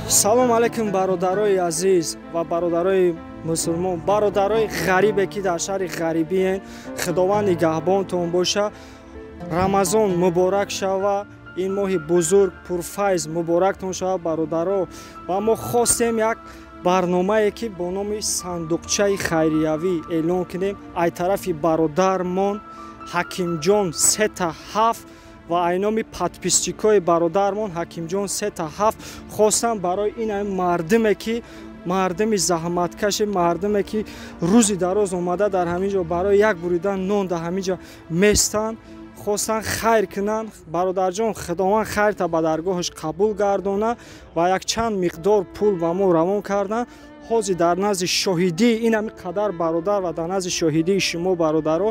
Салом алейкум бародарои азиз ва бародарои мусулмон, бародарои ғарибе ки дар шаҳри ғарибиен, Худованд нигаҳбонтон боша. Рамазон муборак шава, ин моҳи бузург пурфайз муборактон шава бародаро. Ва мо хостем як барномае ки бо номи сандуқчаи хайриявӣ эълон кунем ай тарафи бародармон Ҳакимҷон 3-7 ва ай номи подписчикои бародармон Ҳакимҷон 3-7 хостам барои ин мардуме ки мардуми заҳматкаши, мардуме ки рӯзи дароз омада дар ҳамин ҷо барои як буридан нон дар ҳамин ҷо местанд, хостан хайр кунанд. Бародарҷон, Худованд хайрта ба даргоҳаш қабул гардона ва якчанд миқдор пул ба мо равон карданд. Ҳозир дар назди шоҳидии ин ҳамин қадар бародар ва дар назди шоҳидии шумо бародаро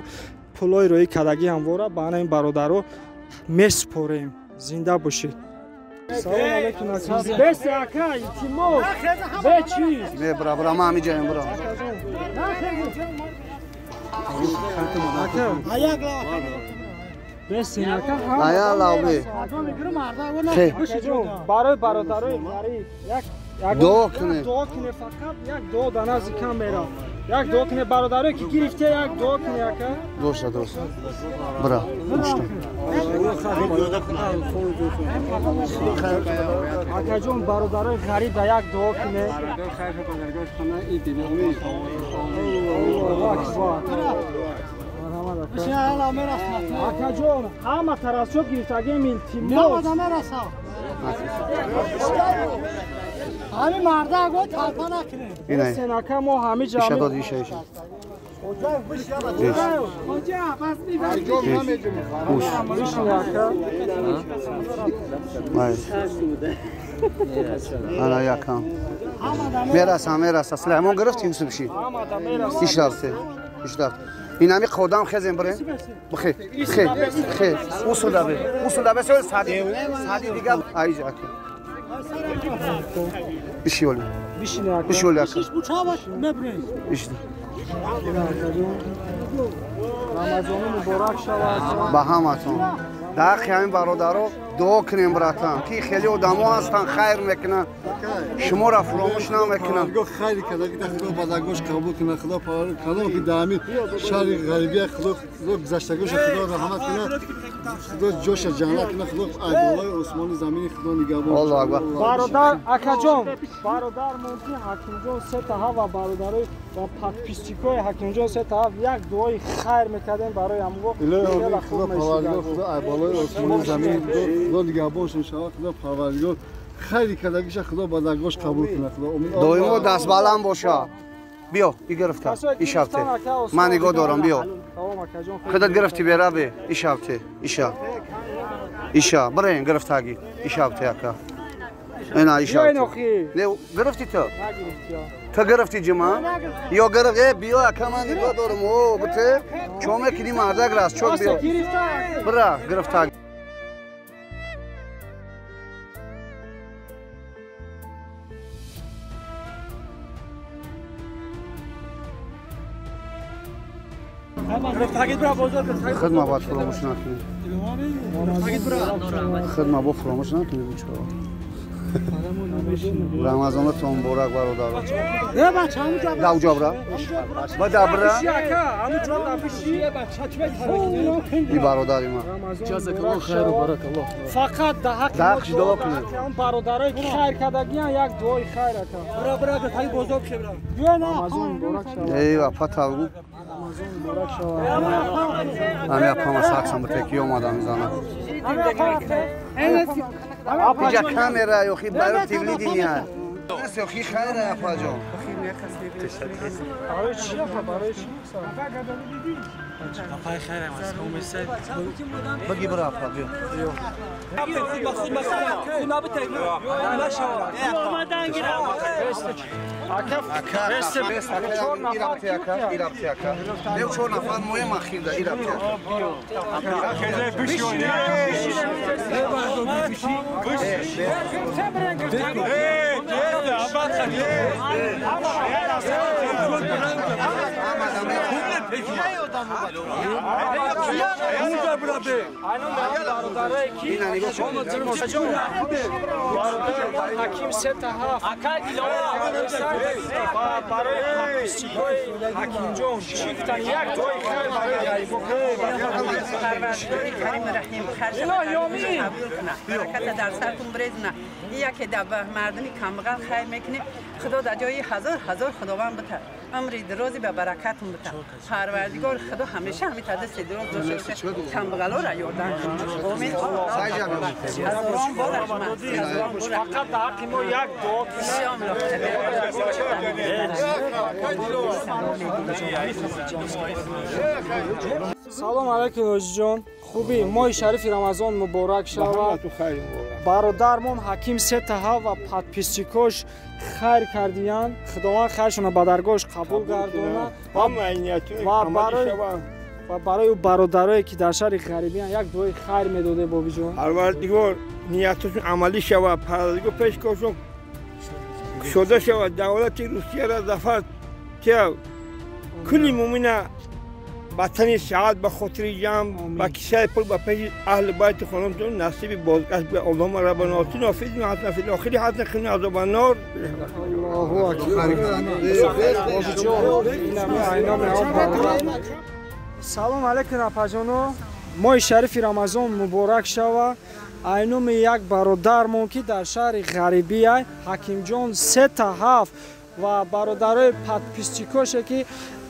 пулҳои роӣ кардагӣ ҳамвора ба ана ин бародаро месупорем. Зинда бошед. Салом алейкум ака. Бес ака, илтимос. Бе чиз. Не бра, бра, ман ҳамин ҷоям бра. Ая лавби. Барои бародарои ғариб як дуо кунед. Дуо кунед, фақат як дуо дар назди камера. Як дуо кунед бародарое ки гирифте, як дуо кунед ака. Дуруст, дуруст. Бра. Акаҷон, бародарои ғариб да як дуо кунед. Акаҷон, ҳама тарасчо гирифтагем, илтимос. Ҳамин марда го талпа накунед. Сенака мо ҳамин ҷо. Иша дод, иша, иша. Ана якам. Мерасам, мераса. Сулаймон гирифт Юсуф ши. Иш рафте. Иш рафт. Ин ҳами қодам хезем бирем. Бихе, хе, хе. Усуда бе. Усуда бе сел сади. Сади дига айҷ ака. Биши оли. Биши оли ака. Биши. Рамазони муборак шавад ба ҳаматон. Дар ҳаққи ҳамин бародаро дуо кунем, братан, ки хеле одамо ҳастанд, хайр мекунанд, шуморо фуромӯш намекунанд. Хайр карда, Худо ба даргоҳаш қабул кунад, Худо калом ки дар ҳамин шаҳри ғарибия Худо гузаштагоша Худо раҳмат кунад, Худо ҷоша ҷаннат кунад, Худо айболои осмони замини Худо нигаҳбон. Аллоҳу акбар. Бародар акаҷон, бародармон ки Ҳакимҷон 3-7 ва бародарои ва подписчикои Ҳакимҷон 3-7 як дуои хайр мекардем барои ҳамго. Илоҳи Худо парвардигор, Худо айболои осмони замини Худо нигаҳбоншон шавад, Худо парвардигор хайри кардагиша Худо ба даргоҳаш қабул кунад. Худо доимо дастбаланд боша. Биё, и гирифта, ишавте. Ман нигоҳ дорам, биё. Худат гирифти бера бе, ишавте, иша. Иша, бирен гирифтаги, ишавте ака. Ина ишавте. Не, гирифти ту? Ту гирифти ҷума? Ё гирифт, э, биё ака, ман нигоҳ дорам. О, бите, чо мекунӣ мардак раст, чо биё. Бира, гирифтаги. Хидма бояд фуромӯш накунӣ. Хидма бо фуромӯш накунӣ бучаро. Рамазонатон муборак бародар. Давҷо бра. Ба дабра. И бародари ман. Фақат да ҳаққи дуо кунед. Бародарое ки хайр кардагиян як дуои хайр ака. Бра бра таги бозор бишебра. Рамазон муборак шавад. Эй ва патавгу. Ами апама саксам бите ки омада мизана. Иҷа камера ёхи баро телевидения. Ёхи хайра апаҷон. Барои чи апа, барои чи? Апай хайра мас комесе. Баги бра апа биё. Ака, ака, чор нафар ака, ирабти ака. Не чор нафар моем ахирда ирабти ака. Ҳаким сета ҳафт барои подписчикои Ҳакимҷон чӣ гуфтан? Як дуои хайр барои ғарибо. Парвардигори Карим Раҳим қабул кунад, бараката дар сартун бирезна. Яке дар мардуми камбағал хайр мекунем, Худо дар ҷои ҳазор ҳазор Худованд бита, умри дарози ба баракатун бита. Парвардигор Худо ҳамеша ҳамин дасти дароз дошта боша, камбағалоро ёрдам кунад. Омин. Ҳазорон бор раҳмат. Фақат дар ҳаққи мо як дуо кунед. Салом алайкум ҳоҷиҷон. Хубӣ? Моҳи шарифи Рамазон муборак шавад. Бародармон Ҳаким сетаҳа ва подписчикош хайр кардиянд. Худованд хайршонро ба даргоҳаш қабул гардонад ва барои бародарое ки дар шаҳри ғарибиянд як дуои хайр медоде бобиҷон. Парвардигор нияташон амалӣ шавад, Парвардигор пешкошон кушода шавад, давлати Русияро зафар тия, кулли муъмина ватани саат ба хотири ҷамъ ба кисаи пул ба пеши аҳли байти хонумтон насиби бозгашт ба Аллоҳума раббана отина фи дунё ҳасана фил охири ҳасана қина азобан нор. Аллоҳу акбар. Салом алайкум апаҷоно. Моҳи шарифи Рамазон муборак шава. Айноми як бародармон ки дар шаҳри ғарибия Ҳакимҷон сета ҳафт ва бародарои подписчикоше ки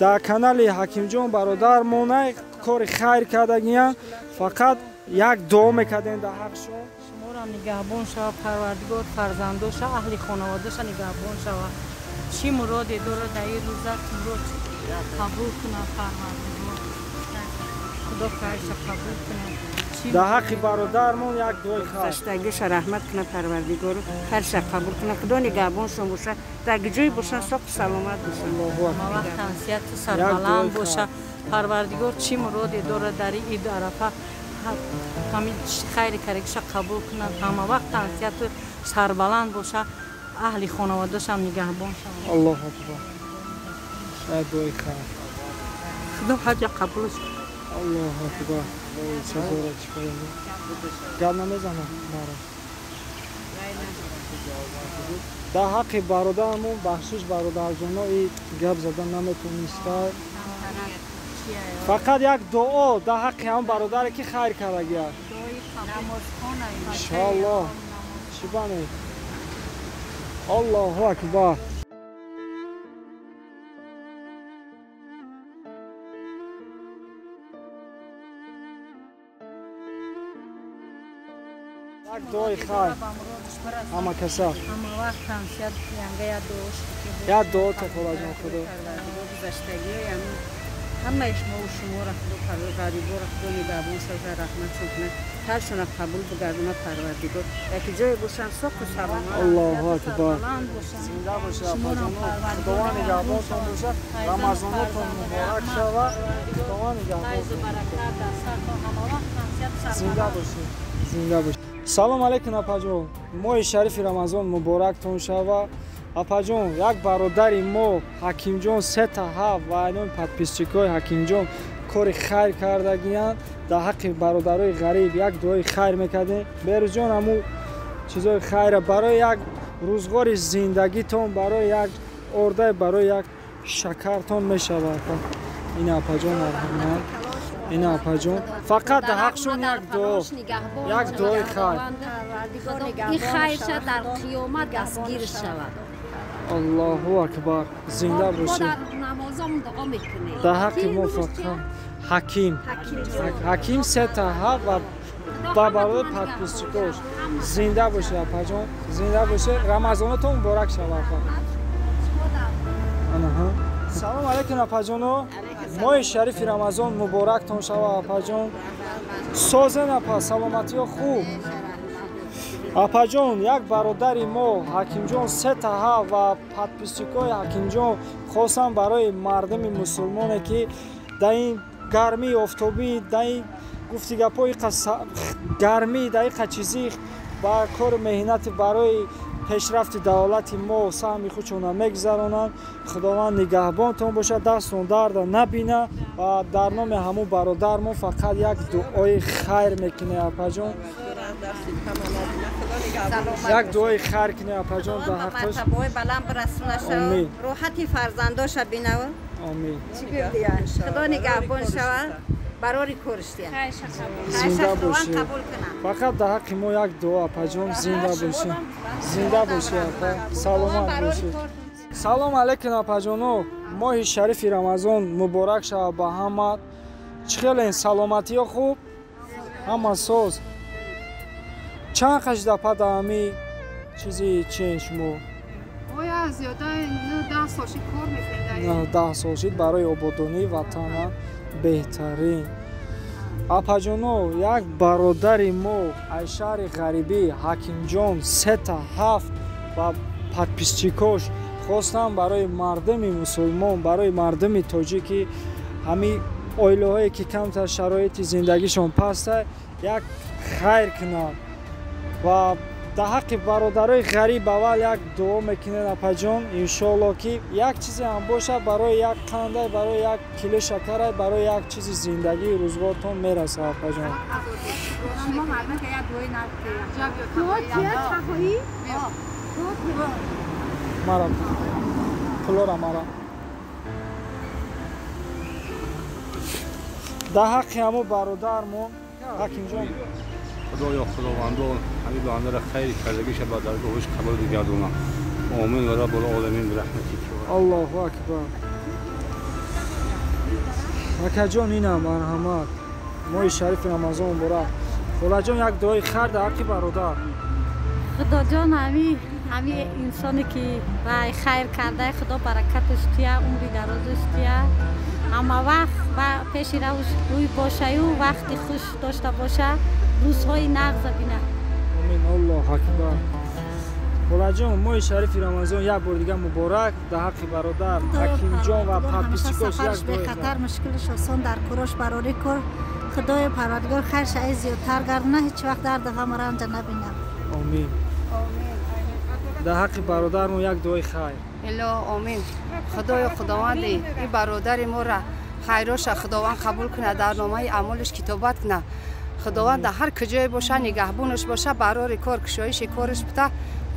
дар канали Ҳакимҷон бародармона кори хайр кардагиянд, фақат як дуо мекардем дар ҳақшон. Шуморо нигаҳбон шава Парвардигор, фарзандоша, аҳли хонаводаша нигаҳбон шава. Чӣ муроде дорад дар ин рӯза мурод қабул кунад Парвардигор. Худо хайрша қабул кунад. Дар ҳаққи бародармон як дуои хайр. Гузаштагиша раҳмат кунад Парвардигор, хайрша қабул кунад. Худо нигаҳбоншон бошад, дар ҷое бошанд соқу саломат бошанд. Ҳамавақт тансиҳату сарбаланд бошад. Парвардигор чӣ муроде дорад дар ин иду арафа ҳамин хайри карагиша қабул кунад. Ҳамавақт тансиҳату сарбаланд бошад, аҳли хонаводашам нигаҳбон шаванд. Аллоҳу акбар. Як дуои хайр. Худо ҳаҷа қабулш кунад. Аллоҳу акбар. Гап намезанам маро. Дар ҳаққи бародарамон бахшиш бародарҷоно и гап задан наметониста. Фақат як дуо дар ҳаққи ҳам бародаре ки хайр кардагият. Иншоаллоҳ. Чӣ бане? Аллоҳу акбар. Як дуои хайр ҳама каса. Ҳамавақт тансиҳат янга як дуо. Як дуо то Худоҷон Худо. Ҳамаи шумову шуморо Худо ғариборо Худо нигаҳбон шавад, раҳматшон кунад, ҳаршонро қабул бигардонад Парвардигор. Яке ҷое бошанд соқу саломат. Аллоҳу акбар. Зинда бошад апаҷоно. Худованд нигаҳбонтон бошад. Рамазонотон муборак шавад. Худованд нигаҳбонтон. Зинда бошед. Зинда бошед. Салом алайкум апаҷон. Моҳи шарифи Рамазон муборактон шава. Апаҷон, як бародари мо Ҳакимҷон сета ҳафт ва айноми подписчикои Ҳакимҷон кори хайр кардагиянд. Дар ҳаққи бародарои ғариб як дуои хайр мекардем. Берӯзҷон, ҳамун чизои хайра барои як рӯзғори зиндагитон, барои як ордай, барои як шакартон мешавад. Ин апаҷон марҳамат. Ин апаҷон фақат дар ҳақшон як дуо, як дуои хайр. Ин хайрша дар қиёмат дастгир шавад. Аллоҳу акбар. Зинда бошед. Дар ҳаққи мо фақат Ҳаким. Ҳаким сета ҳафт ва ба барои подписчикош. Зинда бошед апаҷон, зинда бошед. Рамазонатон муборак шавад апа. Салом алайкум апаҷоно. Моҳи шарифи Рамазон муборактон шавад апаҷон. Созен апа, саломатиё хуб. Апаҷон, як бародари мо Ҳакимҷон сета ҳафт ва подписчикои Ҳакимҷон хостам барои мардуми мусулмоне ки дар ин гармии офтобӣ, дар ин гуфти гапҳои гармӣ, дар ин чизи ба кору меҳнати барои пешрафти давлати мо саҳми худшона мегузаронанд. Худованд нигаҳбонтон бошад, дастон дарда набина ва дар номи ҳамун бародармон фақат як дуои хайр мекунем, апаҷон. Як дуои хайр кунем, апаҷон, дар ҳаққаш. Мартабаҳои баланд бирасонаша, роҳати фарзандоша бинава. Омин. Худо нигаҳбон шавад, барори кориш диҳад. Зинда бошед. Фақат дар ҳаққи мо як дуо, апаҷон. Зинда бошед, зинда бошед, апа, саломат бошед. Салом алейкум, апаҷоно. Моҳи шарифи Рамазон муборак шавад ба ҳама. Чӣ хелен, саломатиё хуб? Ҳама соз? Чанд қашид, апа, дар ҳами чизи чиен шумо? Оя зиёдаи 10 сол шид кор мекунем. 10 сол шид барои ободонии ватана беҳтарин. Апаҷоно, як бародари мо аз шаҳри ғарибӣ, Ҳакимҷон 3-7 ва подписчикош хостам барои мардуми мусулмон, барои мардуми тоҷики, ҳамин оилаҳое ки камтар шароити зиндагишон паста, як хайр кунанд ва дар ҳаққи бародарои ғариб аввал як дуо мекунед, апаҷон. Иншоалло ки як чизе ҳам бошад, барои як қандай, барои як кило шакарай, барои як чизи зиндагии рӯзгортон мерасад, апаҷон. Мара пулора, мара дар ҳаққи ҳамун бародармон Ҳакимҷон. Худоё, худовандон ҳамин бандара хайри кардагиша ба даргоҳаш қабул бигардонад. Омин ва раббул оламин бираҳматик. Аллоҳу акбар. Акаҷон, ина марҳамат, моҳи шарифи Рамазон муборак. Холаҷон, як дуои хайр дар ҳаққи бародар. Худоҷон, ҳами инсоне ки вай хайр карда, Худо баракаташ тия, умри дарозаш тия, ҳама вақт ва пеши равш рӯй бошаю вақти хуш дошта боша, рӯзҳои нағза бина. Омин. Аллоҳу акбар. Холаҷон, моҳи шарифи Рамазон як бор дига муборак. Дар ҳаққи бародар Ҳакимҷон ва подписчикош як дуои бехатар, мушкилаш осон, дар корош барори кор. Худои Парвардигор хайр шаи зиёдтар гардона, ҳеҷ вақт дарду ғаму ранҷа набинам. Омин. Дар ҳаққи бародармон як дуои хайр. Ило омин. Худоё худованди ин бародари моро хайроша Худованд қабул кунад, дар номаи аъмолаш китобат кунад. Худованд дар ҳар куҷое боша нигаҳбонаш боша, барори кор кушоиши кораш бита.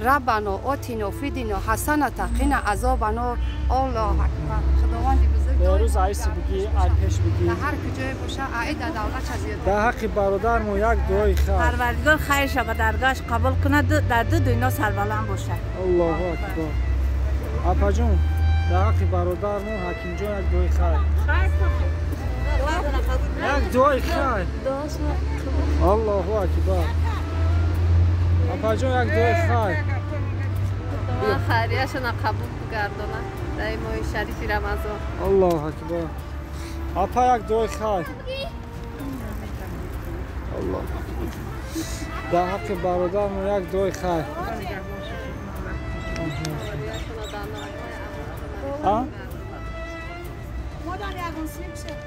Раббано отино фидино ҳасаната қина азобано. Аллоҳу акбар. Худованди бузург рӯз айси бигӣ, ай пеш бигӣ, дар ҳар куҷое боша аи дар давлатша зиёд. Дар ҳаққи бародармон як дуои хайр. Парвардигор хайрша ба даргоҳаш қабул кунад, дар ду дунё сарбаланд бошад. Аллоҳу акбар. Апаҷон, дар ҳаққи бародармон Ҳакимҷон як дуои хайр. Як дуои хайр. Аллоҳу акбар. Апаҷон, як дуои хайр. Худованд хайрияшона қабул бигардонад дар ин моҳи шарифи Рамазон. Аллоҳу акбар. Апа, як дуои хайр. Аллоҳ. Дар ҳаққи бародармон як дуои хайр.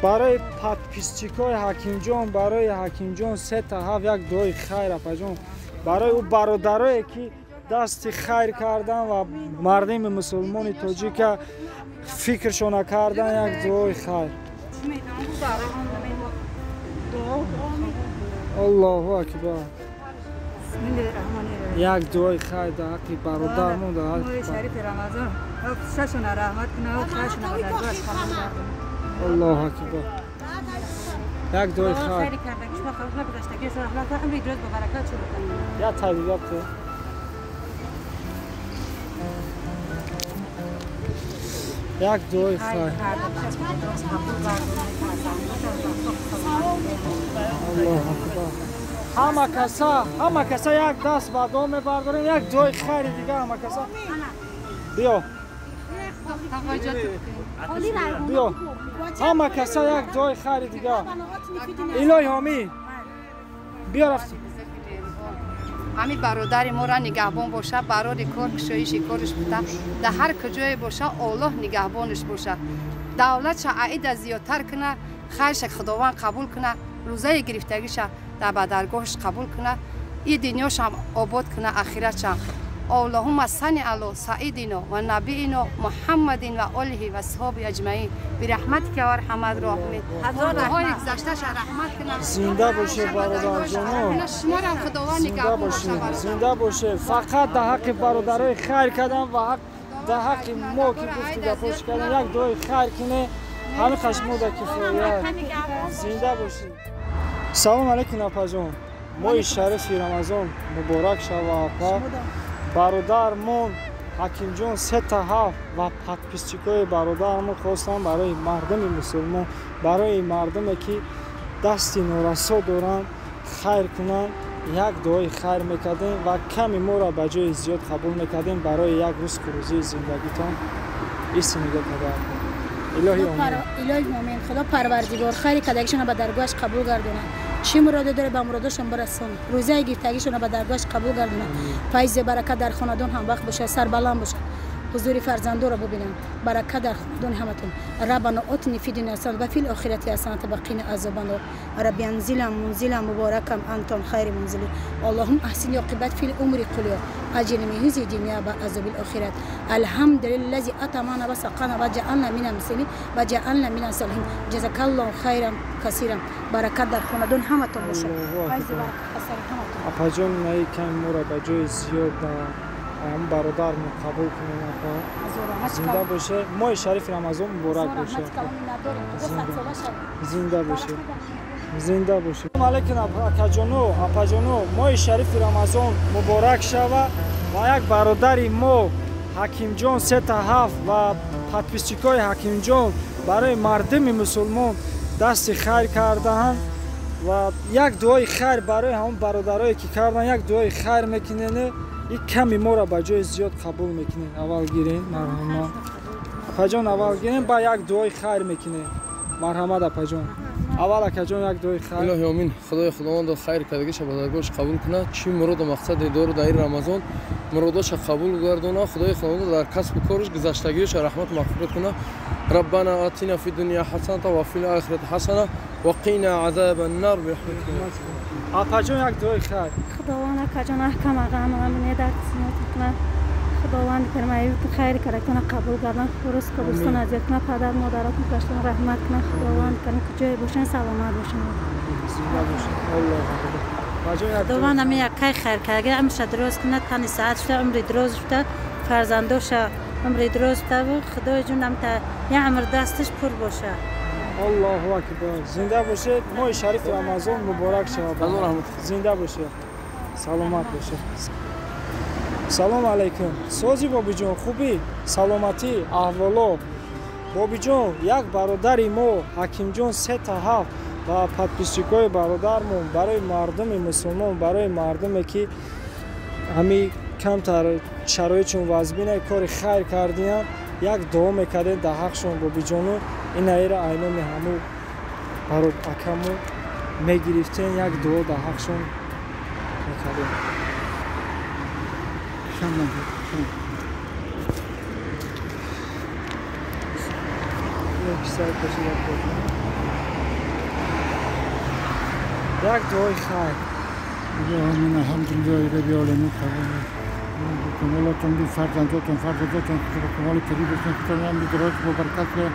Барои подписчикои Ҳакимҷон, барои Ҳакимҷон 3-7 як дуои хайр, апаҷон. Барои ӯ бародарое ки дасти хайр кардан ва мардуми мусулмони тоҷика фикршона кардан, як дуои хайр. Аллоҳу акбар. Як дуои хайр дар ҳаққи бародармон, дар ҳаққи шарифи Рамазон. Шашона раҳмат кунад, хайршона ба даргоҳаш қабул гардонад. Аллоҳу акбар. Як дуои хайр. Як табиба ку. Як дуои хайр. Аллоҳу акбар. Ҳама каса як даст ба дуо мебардорем, як дуои хайри дига ҳама каса. Биё. Биё. Ҳама каса як дуои хайри дига. Илоҳи омин. Биё рафтем. ҳамин бародари моро нигаҳбон боша, барори кор кушоиши кориш бита, дар ҳар куҷое боша Оллоҳ нигаҳбонаш боша, давлатша аида зиёдтар куна, хайрша Худованд қабул куна, рӯзаи гирифтагиша дар ба даргоҳаш қабул куна, и дунёшам обод куна, ахиратшам اللهم صل علی سیدنا و نبینا محمد و آله و صحابه اجمعین برحمتک یا ارحم الراحمین. هزار گذشته‌اش رحمت کنه. زنده باشه برادر جانو. شما را خداوند نگهبان باشه. زنده باشه. فقط در حق برادرای خیر کردن و حق در حق ما که گفتی گپاش کردن یک دعای خیر کنه همه خشمو در کفایت. زنده باشید. سلام علیکم آپا جان. моҳи шарифи Рамазон муборак шава апа. Бародармон Ҳакимҷон 3-7 ва подписчикои бародармон хостам барои мардуми мусулмон, барои мардуме ки дасти норасо доранд хайр кунанд, як дуои хайр мекардем ва ками моро ба ҷои зиёд қабул мекардем барои як рӯзку рӯзии зиндагитон. Иси нигоҳ карда. Илоҳи омин. Илоҳи омин. Худо Парвардигор хайри кардагишонро ба даргоҳаш қабул гардонад. Чӣ муроде дора ба муродашон бирасон. Рӯзаи гирифтагишонро ба даргоҳаш қабул гардонад. Файзи баракат дар хонадон ҳам вақт бошад, сарбаланд бошад. ҳузури фарзандоро бибинанд. Баракат дар хонадони ҳаматон. Раббана отини фи дуня ҳасана ва фил охирати ҳасана ва қина азобаннор. Рабби анзилам мунзилам муборакам антон хайри мунзили. Аллоҳум аҳсин оқибат фил умри қулё аҷирни мин хизйи дуня ва азобил охират. Алҳамдулиллази атамана ва сақана ва ҷаална минал муслимин ва ҷаална минас солиҳин. Ҷазакаллоҳу хайран касиран. Баракат дар хонадон ҳаматон бошад. Файзи баракат ба сари ҳаматон. Апаҷон, наи ками моро ба ҷои зиёд ҳам бародармон қабул кунем апа. Зинда боше. Моҳи шарифи Рамазон муборак боше. Зинда боше. Зинда боше. Салом алейкум акаҷону, апаҷону. Моҳи шарифи Рамазон муборак шава ва як бародари мо Ҳакимҷон 3-7 ва подписчикои Ҳакимҷон барои мардуми мусулмон дасти хайр кардаанд ва як дуои хайр барои ҳамон бародарое ки карданд, як дуои хайр мекунед. И ками моро ба ҷои зиёд қабул мекунед. Аввал гирен, марҳамат. Апаҷон, аввал гирен, ба як дуои хайр мекунед. Марҳамат апаҷон. Аввал акаҷон як дуои хайр. Илоҳи омин. Худои Худованд хайр кардагиша ба даргоҳаш қабул кунад. Чӣ муроду мақсаде дору дар ин Рамазон муродоша қабул гардонад. Худои Худованд дар касбу кораш гузаштагиша раҳмату мағфират кунад. Раббана атина фи дуня ҳасаната ва фил охирати ҳасана ва қина азабан нар бирахматика. Апаҷон як дуои хайр. Худованд акаҷон аҳкам ағамам недар қисмат кунад. Худованд кармаю хайр карактона қабул гардон, рӯз қабулстон азият кунад, падар модаратон гаштон раҳмат кунад. Худованд карим куҷое бошанд саломат бошанд. Зинда бошанд. Аллоҳу акбар. Худованд ҳамин яккай хайр карда ҳамеша дуруст кунад, тани саат шуда, умри дуруст шуда, фарзандоша умри дуруст шуда, Худои ҷон ҳам та як умр дасташ пур бошад. Аллоҳу акбар. Зинда бошед. Моҳи шарифи Рамазон муборак шавад. Зинда бошед. Саломат бошед. Салом алейкум. Сози бобиҷон, хубӣ? Саломатӣ, аҳволо. Бобиҷон, як бародари мо Ҳакимҷон 3-7 ва подписчикои бародармон барои мардуми мусулмон, барои мардуме ки ҳами камтар шароитшон вазбина кори хайр кардиянд, як дуо мекардем дар ҳақшон бобиҷону. Инаира айноми ҳаму барод акаму мегирифтем, як дуо дар ҳақшон мекардем. Як дуои хайр. Амин. Алҳамдулиллаҳи раббил оламин. Камолотон би фарзандотон, фарзандотон камоли карим бошанд, худованд дурост бо баракат кунад,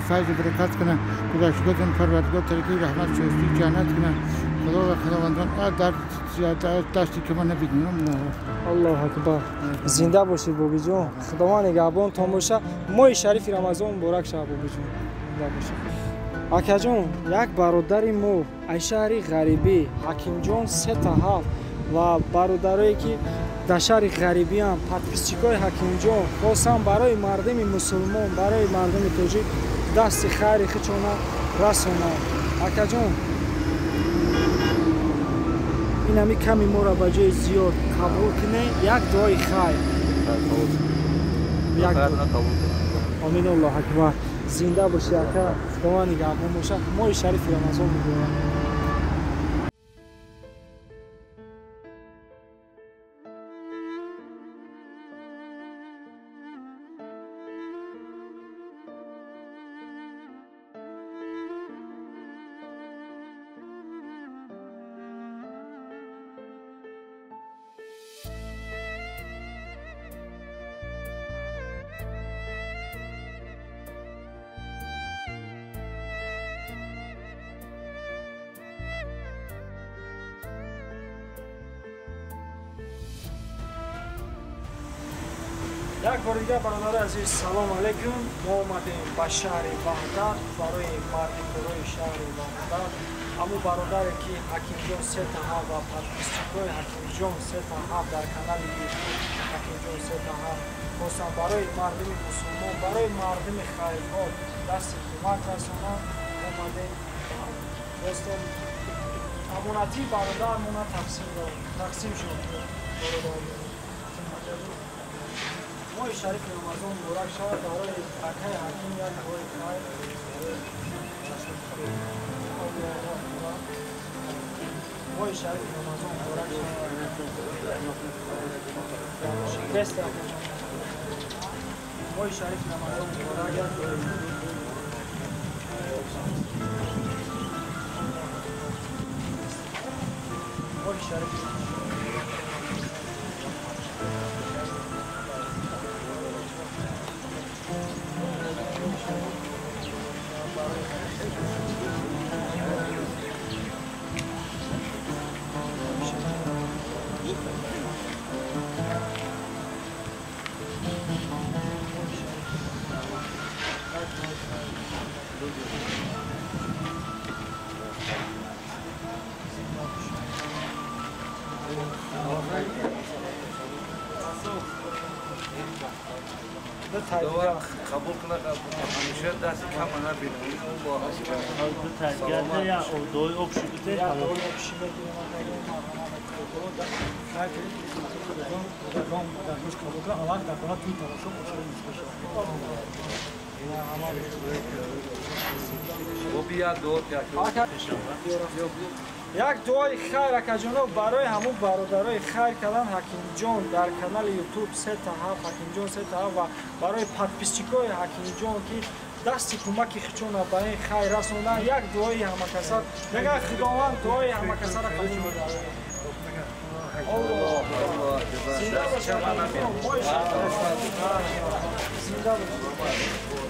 файзу баракат кунад, гузаштаготон Парвардигор тариқи раҳмат шоисти ҷаннат кунад. Худо ва худовандон дар дасти ки мо набинем. Аллоҳу акбар. Зинда бошед бобиҷон. Худованд нигаҳбонтон бошад. Моҳи шарифи Рамазон муборак шавад бобиҷон. Зинда бошед. Акаҷон, як бародари мо аз шаҳри ғарибӣ Ҳакимҷон 3-7 ва бародарое ки дар шаҳри ғарибиам подписчикои Ҳакимҷон хостам барои мардуми мусулмон, барои мардуми тоҷик дасти хайри худшона расонанд. Акаҷон, ин ҳами ками моро ба ҷои зиёд қабул кунед, як дуои хайр. Омин. Аллоҳу акбар. Зинда бошед ака. Худованд нигаҳбон бошад. Моҳи шарифи Рамазон муборак. Як бор дигар бародарои азиз, салом алейкум. Мо омадем ба шаҳри Ваҳдат барои мардикорои шаҳри Ваҳдат. Ҳамун бародаре ки Ҳакимҷон 3 та 7 ва подписчикои Ҳакимҷон 3 та 7 дар канали Ютуб Ҳакимҷон 3 та 7 хостанд барои мардуми мусулмон, барои мардуми хайрхоҳ дасти кӯмак расонанд. Омадем, хостем амонатии бародармона тақсим шуд. Бародар, моҳи шарифи Рамазон муборак шавад. Барои акаи Ҳаким як дуои хайр. Моҳи шарифи Рамазон муборак шавад. Бест, моҳи шарифи Рамазон муборак. Як дуои моҳи шарифи Худованд қабул кунад, ҳамеша дасти кама набинем. Дуои общий бите. Дуои общий мекунем. Даргош қабул кунад, аллах дар хона туй тамошо бошад. Як дуои хайр, акаҷоно, барои ҳамун бародарои хайр кардан Ҳакимҷон дар канали Ютуб 3 та 7, Ҳакимҷон 3 та 7, ва барои подписчикои Ҳакимҷон, ки дасти кӯмаки хичона ба ин хайр расондан. Як дуои ҳамакаса мегӯяд, Худованд дуои ҳамакасаро қабул мекунад. Зинда бошад, зинда бошад.